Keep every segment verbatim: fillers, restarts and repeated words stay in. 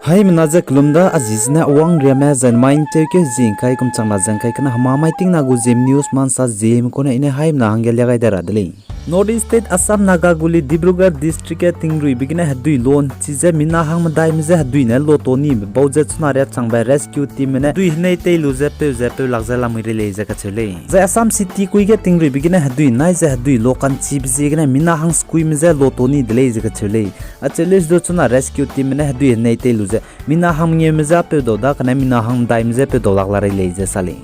Haimena ze kelum da, a zi zene Awang Riame, zai mai ’ncheukeu zi ’ngkai kum changna ze ’ngkai kena hema mai tingna gu Zeme News ma ’nsa Zeme kune i ne haimena hangge lia gai de ra de lei. North East State Assam Naga gu li Dibrugarh District ge tingruibe gene hedui lo ’nchi ze mina hang medaime je hedui ne loto nibe bau ze chuna riâ changbe rescue teamme ne hedui henei tei lu ze peu ze peu lak ze lamui rei lei ze kacheu lei. Zai Assam City kui ge tingruibe gene hedui nai ze hedui lo ka'nchibe ziegene mina hang sekuime je loto ni de lei ze kacheu lei. Acheu lei sedu chuna rescue teamme ne hedui henei tei lu ze mina hang mengeume je peu dau da kane mina hang medaime je peu dau lak la rei lei ze sa lei.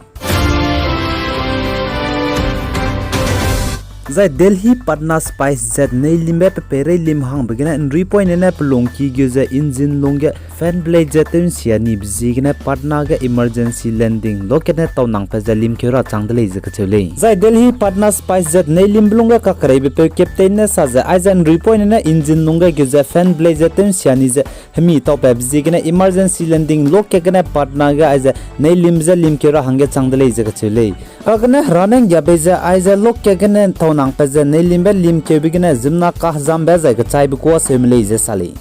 Zai Delhi Patna SpiceJet nei limbe pe peirei lim hangbe gene ’nruipoine ne pelungki geu ze engine lung ge fan blade ze tew ’nsia nibe ziegene Patna ge emergency landing loketne tau nangpat ze limkeu ra chang de lei ze kacheu lei. Zai Delhi Patna SpiceJet nei limbe lung ge kakereibepeu captain ne sa ze aize ’nruipoine ne engine lung ge geu ze fan blade ze tew ’nsia ni ze hemi taupatbe ziegene emergency landing lokat gene Patna ge aize nei limbe je limkeu ra hangge chang de lei ze kacheu lei. Kagene hera ne ’nggiabe ze aize lokat gene tau nangpat ze nei limbe limkeube gene ziemmena kahezambe zai kechaibe kuâ seume lei ze sa lei.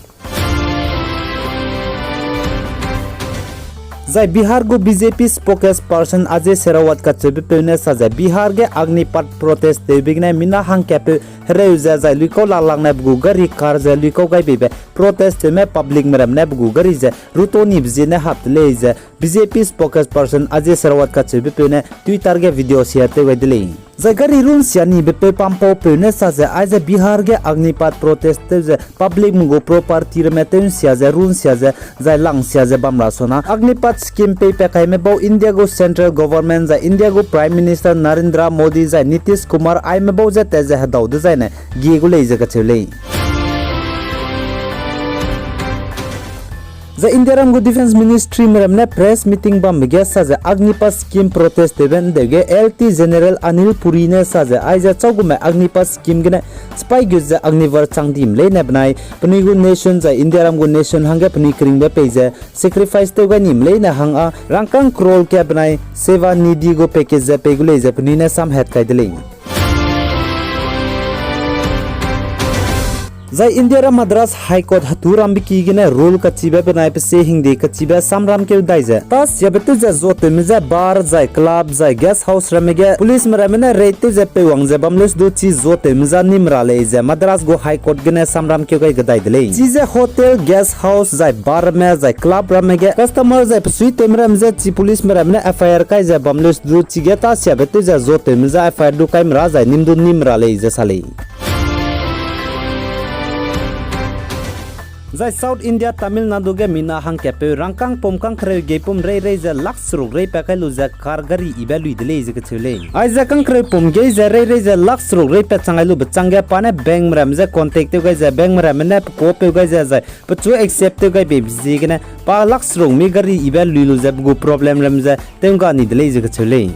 Zai Bihar gu BJP spokesperson Ajay Shekhawat kacheubepeu ne sa ze Bihar ge Agnipath protest tewbe gene mina hangkatpeu hereu ze zai luikau laklakne pe gu gari car ze luikau gai beibe protest tewme publicme ramme ne pe gu gari ze ruto nibe ziene hap de lei ze BJP spokesperson Ajay Shekhawat kacheubepeu ne Twitter ge video share tew gai de lei. Zai gari runsia nibepeu pampaupeu ne sa ze aize Bihar ge Agnipath protest tew ze publicme gu property ramme tew ’nsia ze runsia ze zai langsia ze bam ra suna Agnipath scheme peipat kaime bau India gu central government zai India gu Prime Minister Narendra Modi zai Nitish Kumar aime bau ze tat ze hedau dezaine gie gu lei ze kacheu lei. Zai Indiaram gu Defence Ministryme ramme ne press meeting bambe ge sa ze Agnipath scheme protest tewbe ’ndeu ge L T General Anil Puri ne sa ze aize châugume Agnipath scheme gene sipai gut ze Agniveer chang dime leine benai penui gu nation zai Indiaram gu nation hangge penui keringbe pei ze sacrifice tew gai nime leine hang â rangkâng crore ke benai Sewa Nidhi gu package ze pei gu lei ze penui ne samhat kai de lei. Zai Indiaram Madras High Court hetu rambe ki gene rule kachibe benai pesie hingde kachibe samram keu dai ze tâ siabe tew ze zuatewme je bar zai club zai guest house ramme ge policeme ramme ne raid tew ze peuwang ze bam leu sedu chi zuatewme je nim ra lei ze Madras gu High Court gene samram keu gai kedai de lei. Chize hotel, guest house zai bar ramme zai club ramme ge customer zai pesuitewme ramme je chi policeme ramme ne F I R kai ze bam leu sedu chige tâ siabe tew ze zuatewme je F I R du kaime ra zai nim du nim ra lei ze sa lei. Zai South India Tamil Nadu ge mina hangkatpeu rangkâng pum kangkereu geipum reirei ze lak seruk reipat kai lu ze car gari ibe lui de lei ze kacheu lei. Aize kangkereu pum gei ze reirei ze lak seruk reipat chang ai lube chângge pa ne bankme ramme je contact tew gai ze bankme ramme ne pekuâpeu gai ze zai pechu accept tew gai beibe ziegene pa lak seruk mi gari ibe lui lu ze pe gu problem ramme je tew ’ngga ni de lei ze kacheu lei.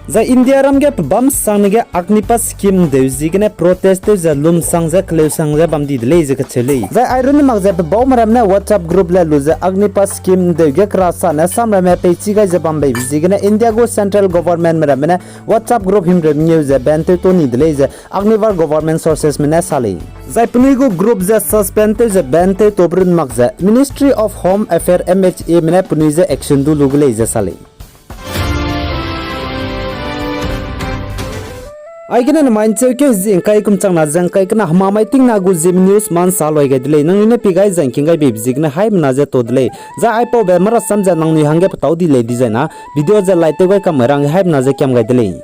Zai Indiaram ge pebâm sangne ge Agnipath scheme ’ndeu ziegene protest tew ze lumsang ze keleusang ze bam di de lei ze kacheu lei. Zai airunne mak ze pebâume ramme ne WhatsApp group le lu ze Agnipath scheme ’ndeu ge kerasane samramme peichi gai ze bam beibe ziegene India gu central governmentme ramme ne WhatsApp group himreu mengeu ze ban tew to ni de lei ze Agniveer government sourcesme ne sa lei. Zai penui gu group ze suspend tew ze ban tew tobe run mak ze Ministry of Home Affairs, M H Ame ne penui je action du lu gu lei ze sa lei. Aigene nemai ’ncheukeu zi ’ngkai kum changna ze ’ngkai kena hemamai tingna gu Zeme News ma ’nsa loi gai de lei. Nangnui ne pi gai zai ’ngking gai beibe ziegene haimena ze to de lei. Zai aipaube marasam ze nangnui hangge petâu di lei dizai na video ze like tew gai kam gai rangge haimena ze kiam gai de lei.